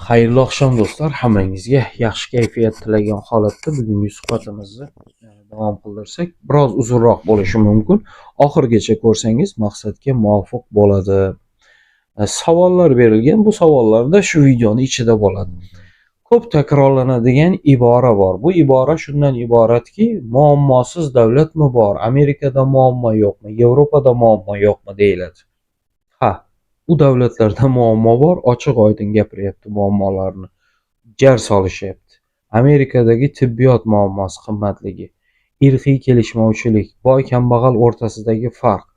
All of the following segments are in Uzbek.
Xayrli oqshom, do'stlar, hammangizga yaxshi kayfiyat tilagan holatda bugungi suhbatimizni davom qildirsak, biroz uzunroq bo'lishi mumkin. Oxirigacha ko'rsangiz, maqsadga muvofiq bo'ladi. Savollar berilgan, bu savollarda shu videoni ichida bo'ladi. Ko'p takrorlanadigan ibora bor. Bu ibora shundan iboratki, muammosiz davlatmi bor, Amerikada muammo yo'qmi, Yevropada muammo yo'qmi deyiladi. Ha, u davlatlarda muammo bor, ochiq oydin gapiryapti muammolarni. Jar solishyapti. Amerikadagi tibbiyot muammosi qimmatligi, irqiy kelishmovchilik, boy kambag'al o'rtasidagi farq,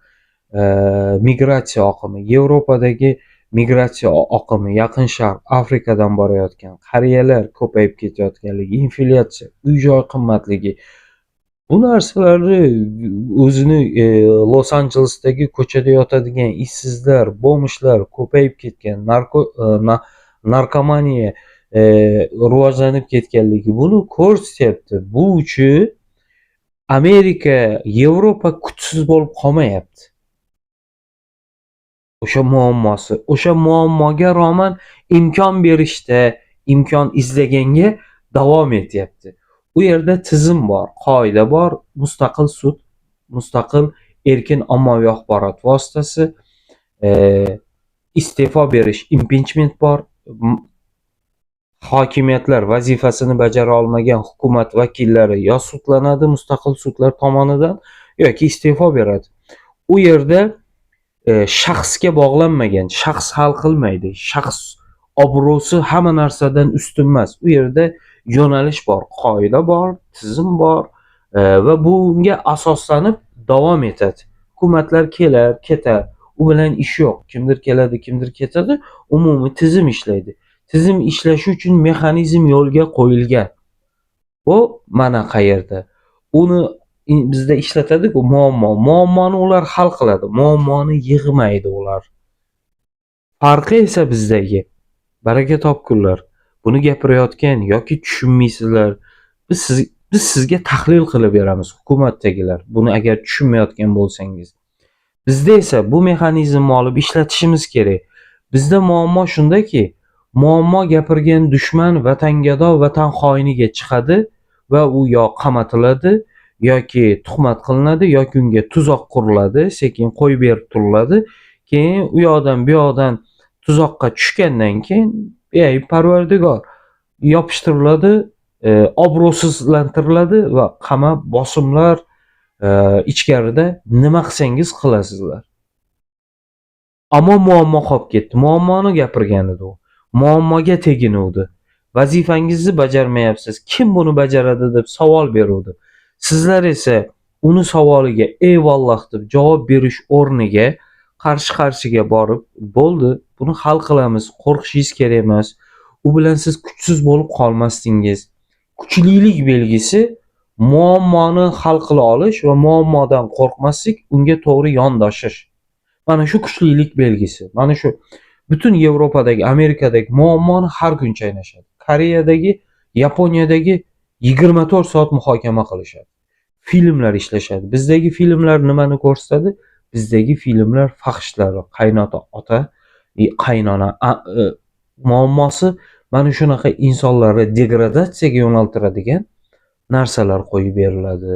migratsiya oqimi, Yevropadagi migratsiya oqimi, Yaqin Sharq, Afrikadan borayotgan, qariyalar ko'payib ketayotganligi, inflyatsiya, uy-joy qimmatligi. Bu narsalarni o'zini Los-Anjelesdagi ko'chada yotadigan ishsizlar, бомж lar ko'payib ketgan, narkomaniya rivojlanib ketganligi, buni ko'rsatyapti. Bu uchun Amerika, Yevropa kuchsiz bo'lib qolmayapti. O'sha muammosi, o'sha muammoga rağmen imkon berishda, imkon izlaganga davom etyapti. U yerda tizim bor, qoida bor, mustaqil sud, mustaqil erkin ommaviy axborot vositasi, iste'fo berish, impichment bor. Hokimiyatlar vazifasini bajara olmagan hukumat vakillari yo sudlanadi mustaqil sudlar tomonidan yoki iste'fo beradi. U yerda shaxsga bog'lanmagan, shaxs hal qilmaydi. Shaxs obro'si hamma narsadan ustun emas. U yerda yo'nalish bor, qoida bor, tizim bor va bunga asoslanib davom etadi. Hukumatlar kelar, ketar. U bilan ish yo'q. Kimdir keladi, kimdir ketadi. Umumiy tizim ishlaydi. Tizim ishlashi uchun mexanizm yo'lga qo'yilgan. Bu mana qayerda. Uni bizda ishlatadi-ku muammo. Muammoni ular hal qiladi. Muammoni yig'maydi ular. Farqi esa bizdagi. Baraka topkunlar. Buni gapirayotgan yoki tushunmaysizlar. Biz sizga tahlil qilib beramiz, hukumatdagilar. Buni agar tushunmayotgan bo'lsangiz. Bizda esa bu mexanizmni olib ishlatishimiz kerak. Bizda muammo shundaki, muammo gapirgan dushman vatangado, vatan xoiniga chiqadi va u yo qamatiladi, yoki tuhmat qilinadi, yoki unga tuzoq quriladi, sekin qo'yib berib turiladi. Keyin u yoqdan bu yoqdan tuzoqqa tushgandan keyin, ey parvardigor, yopishtiriladi, obro'sizlantiriladi va qamab, bosimlar, ichkarida nima qilsangiz qilasizlar. Ammo muammo qolib ketdi. Muammoni gapirgan edi u. Muammoga teginuvdi. Vazifangizni bajarmayapsiz. Kim buni bajaradi deb savol beruvdi. Sizlar esa uni savoliga eyvalloh deb javob berish o'rniga qarshi-qarshiga borib, bo'ldi, buni hal qilamiz, qo'rqishingiz kerak emas. U bilan siz kuchsiz bo'lib qolmasdingiz. Kuchlilik belgisi muammoni hal qila olish va muammodan qo'rqmaslik, unga to'g'ri yondashish. Mana shu kuchlilik belgisi. Mana shu butun Yevropadagi, Amerikadagi muammoni har kun chaynashadi. Koreyadagi, Yaponiyadagi 24 soat muhokama qilishadi. Filmlar ishlashadi. Bizdagi filmlar nimani ko'rsatadi? Bizdagi filmlar fahshlar, qaynota, ota, qaynona, muammosi mana shunaqa insonlarni degradatsiyaga yo'naltiradigan narsalar qo'yib beriladi.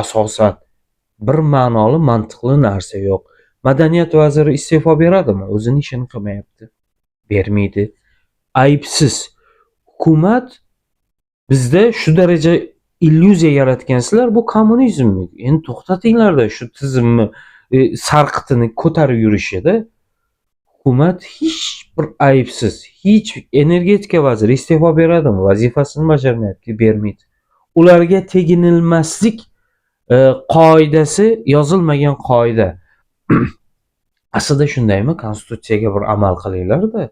Asosan bir ma'noli, mantiqli narsa yo'q. Madaniyat vaziri iste'fo beradimi? O'zini ishini qilmayapti. Bermaydi. Aybsiz. Hukumat bizda shu daraja illyuziya yaratgansizlar, bu kommunizmni. Endi to'xtatinglarda shu tizimni sarqitini ko'tarib yurishida. Hukumat hech bir aybsiz, hech energetika vaziri iste'fo beradimi? Vazifasini bajarmayapti, bermaydi. Ularga teginilmaslik qoidasi yozilmagan qoida. Aslida shundaymi? Konstitutsiyaga bir amal qilinglar-da.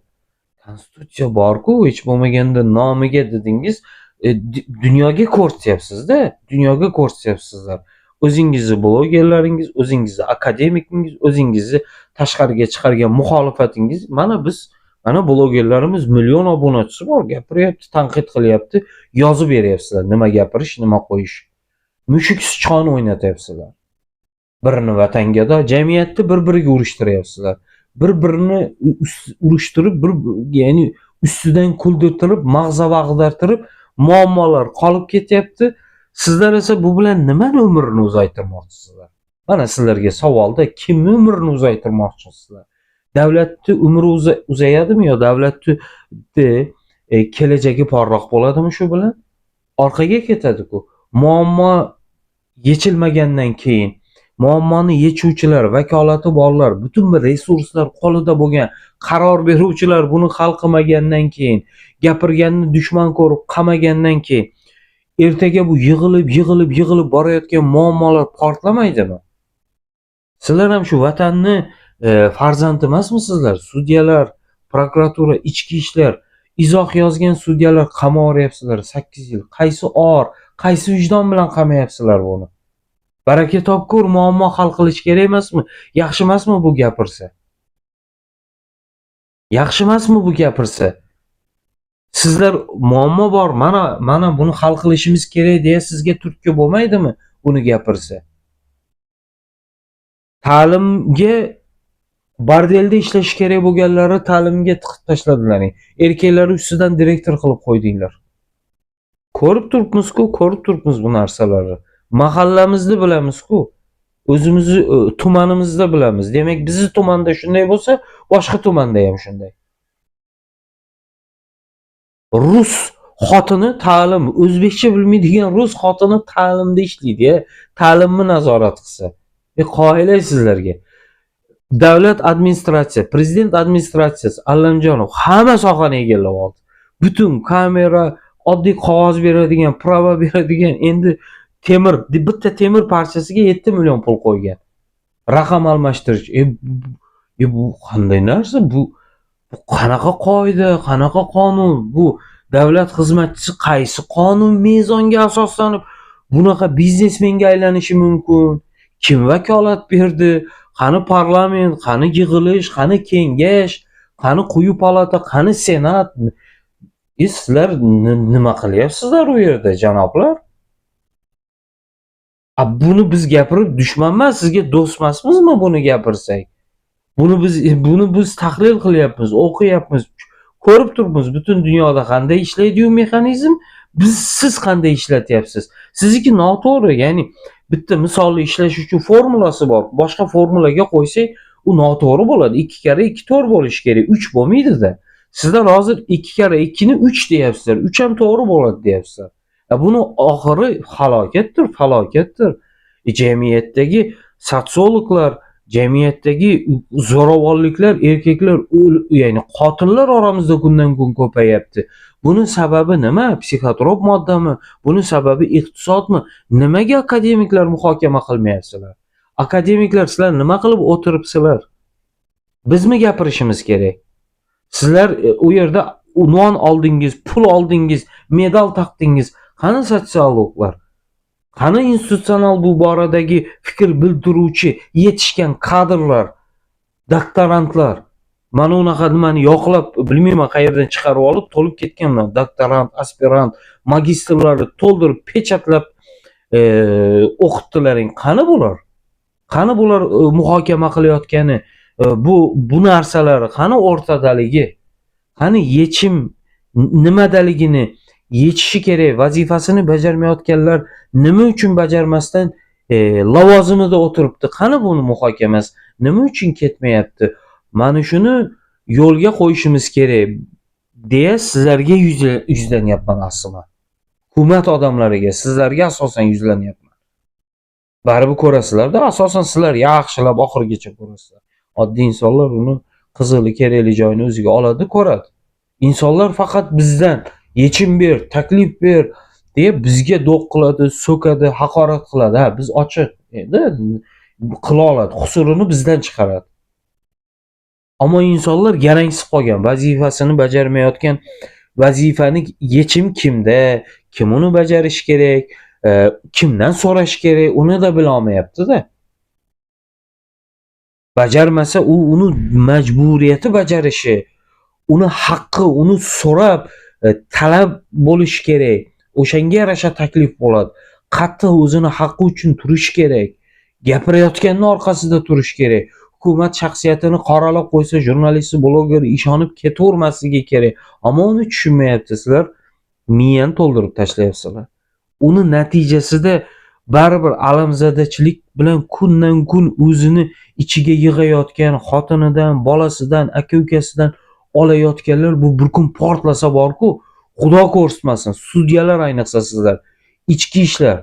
Konstitutsiya bor-ku, hech bo'lmaganda nomiga dedingiz, dunyoga ko'rsatyapsiz-da, dunyoga ko'rsatyapsizlar. O'zingizni blogerlaringiz, o'zingizni akademikingiz, o'zingizni tashqariga chiqargan muxolifatingiz, mana biz, mana blogerlarimiz million obunachisi bor, gapiryapti, tanqid qilyapti, yozib beryapsizlar, nima gapirish, nima qo'yish. Mushuk sichqon o'ynatyapsizlar. Birini vatangado, jamiyatni bir-biriga urushtiryapsizlar. Bir-birini urushtirib, bir, ya'ni Ustidan kuldirtirib, mag'zava ag'dartirib, muammolar qolib ketyapti. Sizlar esa bu bilan nimani umrini uzaytirmoqchisizlar? Mana sizlarga savolda, kimni umrini uzaytirmoqchisizlar? Davlatni umri uzayadimi yo davlatni kelajagi porloq bo'ladimi shu bilan? Orqaga ketadi-ku. Muammo yechilmagandan keyin muammoni yechuvchilar, vakolati borlar, butun bir resurslar qo'lida bo'lgan qaror beruvchilar buni hal qilmagandan keyin, gapirganni dushman ko'rib qamagandan keyin ertaga bu yig'ilib, yig'ilib, yig'ilib borayotgan muammolar portlamaydimi? Sizlar ham shu vatanni farzandi emasmisizlar? Sudyalar, prokuratura, ichki ishlar, izoh yozgan sudyalar qamaveryapsizlar 8 yil. Qaysi or, qaysi vijdon bilan qamayapsizlar buni? Baraka topkur, muammo hal qilish kerak emasmi? Yaxshi emasmi bu gapirsa? Yaxshi emasmi bu gapirsa? Sizlar muammo bor, mana buni hal qilishimiz kerak deya sizga turtki bo'lmaydimi uni gapirsa? Ta'limga бордель da ishlash kerak bo'lganlari ta'limga tiqib tashladilaring. Erkaklar ustidan direktor qilib qo'ydinglar. Ko'rib turibmiz-ku, ko'rib turibmiz bu narsalarni. Mahallamizni bilamiz-ku. O'zimizni tumanimizda bilamiz. Demak, bizni tumanda shunday bo'lsa, boshqa tumanda ham shunday. Rus xotini ta'lim, o'zbekcha bilmaydigan rus xotini ta'limda ishlaydi, ya. Ta'limni nazorat qilsa. Qoyilay sizlarga. Davlat administratsiya, prezident administratsiyasi, Allamjonov hamma sohani egallab oldi. Butun kamera, oddiy qog'oz beradigan, права beradigan, endi temir, bitta temir parchasiga 7 million pul qo'ygan. Raqam almashtirish. Bu qanday narsa? Bu qanaqa qoida, qanaqa qonun? Bu davlat xizmatchisi qaysi qonun mezonga asoslanib bunaqa biznesmenga aylanishi mumkin? Kim vakolat berdi? Qani parlament, qani yig'ilish, qani kengash, qani quyi palata, qani senat? Sizlar nima qilyapsizlar u yerda, janoblar? A buni biz gapirib dushman emas, sizga do'st emasmizmi buni gapirsak? Buni biz tahlil qilyapmiz, o'qiyapmiz, ko'rib turibmiz butun dunyoda qanday ishlaydi-yu mexanizm, siz qanday ishlatyapsiz? Sizniki noto'g'ri, ya'ni bitta misolni ishlash uchun formulasi bor. Boshqa formulaga qo'ysak, u noto'g'ri bo'ladi. 2 karra 2 4 bo'lishi kerak, 3 bo'lmaydi-da. Sizlar hozir 2 karra 2 ni 3 deyapsizlar. 3 ham to'g'ri bo'ladi deyapsizlar. Buni oxiri halokatdir, falokatdir. Jamiyatdagi sotsiologlar, jamiyatdagi zo'ravonliklar, erkaklar, ya'ni qotillar oramizda kundan kun ko'payapti. Buni sababi nima? Psixotrop moddami? Buni sababi iqtisodmi? Nimaga akademiklar muhokama qilmayapsizlar? Akademiklar, sizlar nima qilib o'tiribsizlar? Bizmi gapirishimiz kerak? Sizlar u yerda unvon oldingiz, pul oldingiz, medal taqdingiz. Qani sotsiologlar? Qani institutsional bu boradagi fikr bildiruvchi yetishgan kadrlar, doktorantlar? Mana unaqa nimani yoqlab, bilmayman qayerdan chiqarib olib, to'lib ketganman. Doktorant, aspirant, magistrlarni to'ldirib, pechatlab o'qitdilaring. Qani bular? Qani bular muhokama qilayotgani, bu narsalari qani o'rtadaligi? Qani yechim nimadaligini yechishi kerak, vazifasini bajarmayotganlar nima uchun bajarmasdan lavozimida o'tiribdi? Qani buni muhokamasi? Nima uchun ketmayapti? Mana shuni yo'lga qo'yishimiz kerak deya sizlarga yuzlanyapman aslida. Hukumat odamlariga, sizlarga asosan yuzlanyapman. Baribir ko'rasizlar-da, asosan sizlar yaxshilab oxirigacha ko'rasizlar. Oddiy insonlar uni qizig'li kerakli joyini o'ziga oladi, ko'radi. Insonlar faqat bizdan yechim ber, taklif ber deya bizga do'q qiladi, so'kadi, haqorat qiladi. Ha, biz ochiq endi qila oladi, qusurini bizdan chiqaradi. Ammo insonlar garangsib qolgan, vazifasini bajarmayotgan, vazifani yechim kimda, kim uni bajarishi kerak, kimdan so'rash kerak, uni da bila olmayapti-da. Bajarmasa u uni majburiyati bajarishi, uni haqqi, uni so'rab, talab bo'lishi kerak. O'shanga yarasha taklif bo'ladi. Qattiq o'zini haqqi uchun turish kerak. Gapirayotganning orqasida turish kerak. Hukumatga Hukumat shaxsiyatini qoralab qo'ysa, jurnalist, bloger ishonib ketavermasligi kerak. Ammo uni tushunmayapsizlar, miyani to'ldirib tashlayapsizlar. Uni natijasida baribir alamzadachilik bilan kundan kun o'zini ichiga yig'ayotgan xotinidan, bolasidan, aka-ukasidan olayotganlar bu bir kun portlasa borku, Xudo ko'rsatmasin. Sudyalar ayniqsa sizlar, ichki ishlar.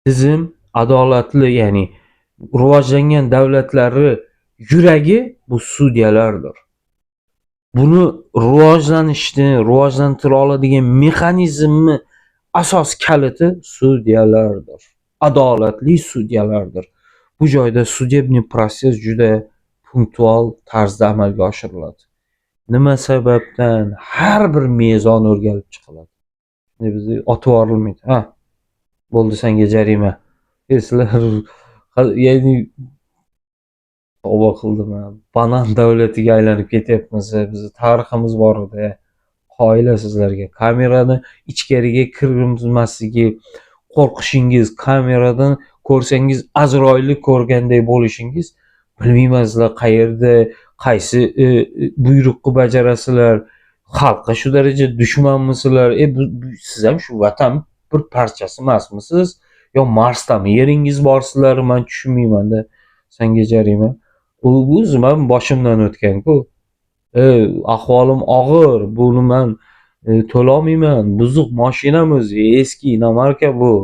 Tizim adolatli, ya'ni rivojlangan davlatlari yuragi bu sudyalardir. Buni rivojlanishni, rivojlantira oladigan mexanizmni asos kaliti sudyalardir. Adolatli sudyalardir. Bu joyda sudebniy protsess juda punktual tarzda amalga oshiriladi. Nima sababdan har bir mezon o'rganib chiqiladi. Bizni otib yuborilmaydi. Ha, bo'ldi senga jarima. Sizlar ya'ni tavba qildim. Banan davlatiga aylanib ketyapmiz. Bizni tariximiz bor edi. Qoyila sizlarga. Kamerani ichkariga kirgizmasligi, qo'rqishingiz, kameradan ko'rsangiz Azroilni ko'rganday bo'lishingiz, bilmayman sizlar qayerda, qaysi buyruqni bajarasizlar, xalqqa shu daraja dushmanmisizlar? Siz ham shu vatan bir parchasi emasmisiz? Yo Marsdami yeringiz bor sizlar? Men tushunmayman-da. Senga jarima. U o'zi men boshimdan o'tgan-ku. Ahvolim og'ir, buni men to'lolmayman. Buzuq mashinam o'zi, eski inomarka bu.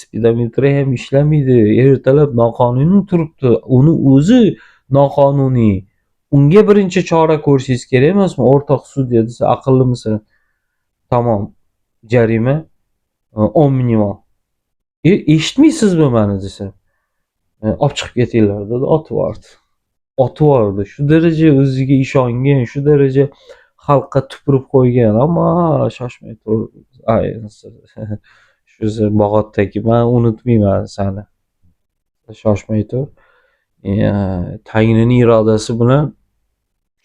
Spidometri ham ishlamaydi. Ertalab noqonuniy turibdi. Uni o'zi noqonuniy. Unga birinchi chora ko'rishingiz kerak emasmi? O'rtoq sudya desa, aqllimisan? Tamom, jarima 10 minimal. Eshitmaysizmi meni desa, olib chiqib ketinglar dedi, otib yubordi. Otib yubordi. Shu daraja o'ziga ishongan, shu daraja xalqqa tupurib qo'ygan, ammo shoshmay tur. Ay, shu bog'otdagi men unutmayman seni. Shoshmay tur. Tangrining irodasi bilan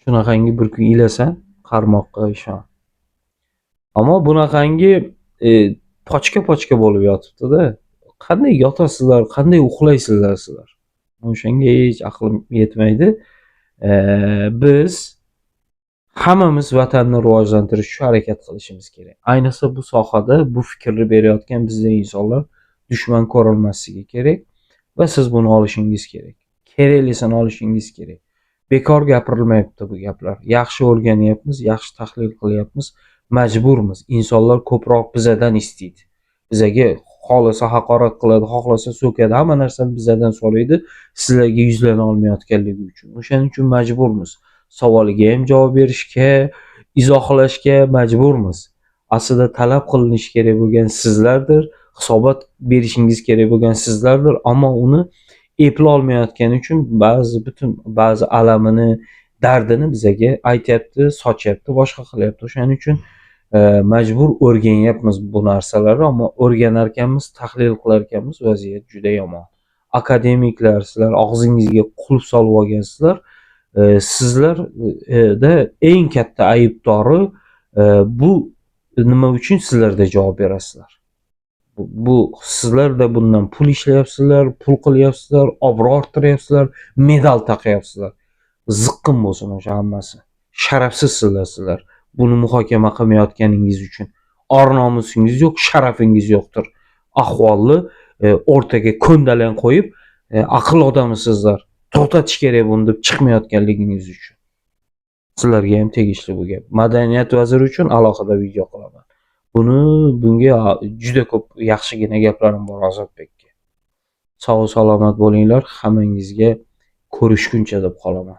shunaqangi bir kun ilasan, qarmoqqa ishon. Ammo bunaqangi pochka-pochka bo'lib yotibdi-da. Qanday yotasizlar, qanday uxlaysizlar sizlar? O'shanga hech aqlim yetmaydi. Biz hammamiz vatanni rivojlantirish uchun harakat qilishimiz kerak. Ayniqsa bu sohada bu fikrni berayotgan bizning insonlar dushman ko'rilmasligi kerak va siz buni olishingiz kerak. Keraklisini olishingiz kerak. Bekor gapirilmayapti bu gaplar. Yaxshi o'rganyapmiz, yaxshi tahlil qilyapmiz, majburmiz. Insonlar ko'proq bizadan istaydi. Bizaga xohlasa haqorat qiladi, xohlasa so'kadi, hamma narsani bizadan so'raydi, sizlarga yuzlana olmayotganligi uchun. O'shaning uchun majburmiz. Savoliga ham javob berishga, izohlashga majburmiz. Aslida talab qilinishi kerak bo'lgan sizlardir, hisobot berishingiz kerak bo'lgan sizlardir, ammo uni epla olmayotgani uchun ba'zi alamini, dardini bizaga aytyapti, sochyapti, boshqa qilyapti. O'shaning uchun majbur o'rganyapmiz bu narsalarni, ammo o'rganar ekanmiz, tahlil qilar ekanmiz, vaziyat juda yomon. Akademiklar, sizlar og'zingizga qulf solib olgansizlar. Sizlarda eng katta aybdori bu nima uchun sizlarda javob berasizlar? Bu sizlarda bundan pul ishlayapsizlar, pul qilyapsizlar, obro' orttiryapsizlar, medal taqyapsizlar. Ziqqim bo'lsin o'sha hammasi. Sharafsizsizlar sizlar. Buni muhokama qilmayotganingiz uchun. Or-nomusingiz yo'q, sharafingiz yo'qdir. Ahvolni o'rtaga ko'ndalang qo'yib, aql odamisizlar. To'xtatish kerak buni deb chiqmayotganligingiz uchun. Sizlarga ham tegishli bu gap. Madaniyat vaziri uchun alohida video qilaman. Bunga juda ko'p yaxshigina gaplarim bor Ozodbekka. Sog' salomat bo'linglar, hammangizga ko'rishguncha deb qolaman.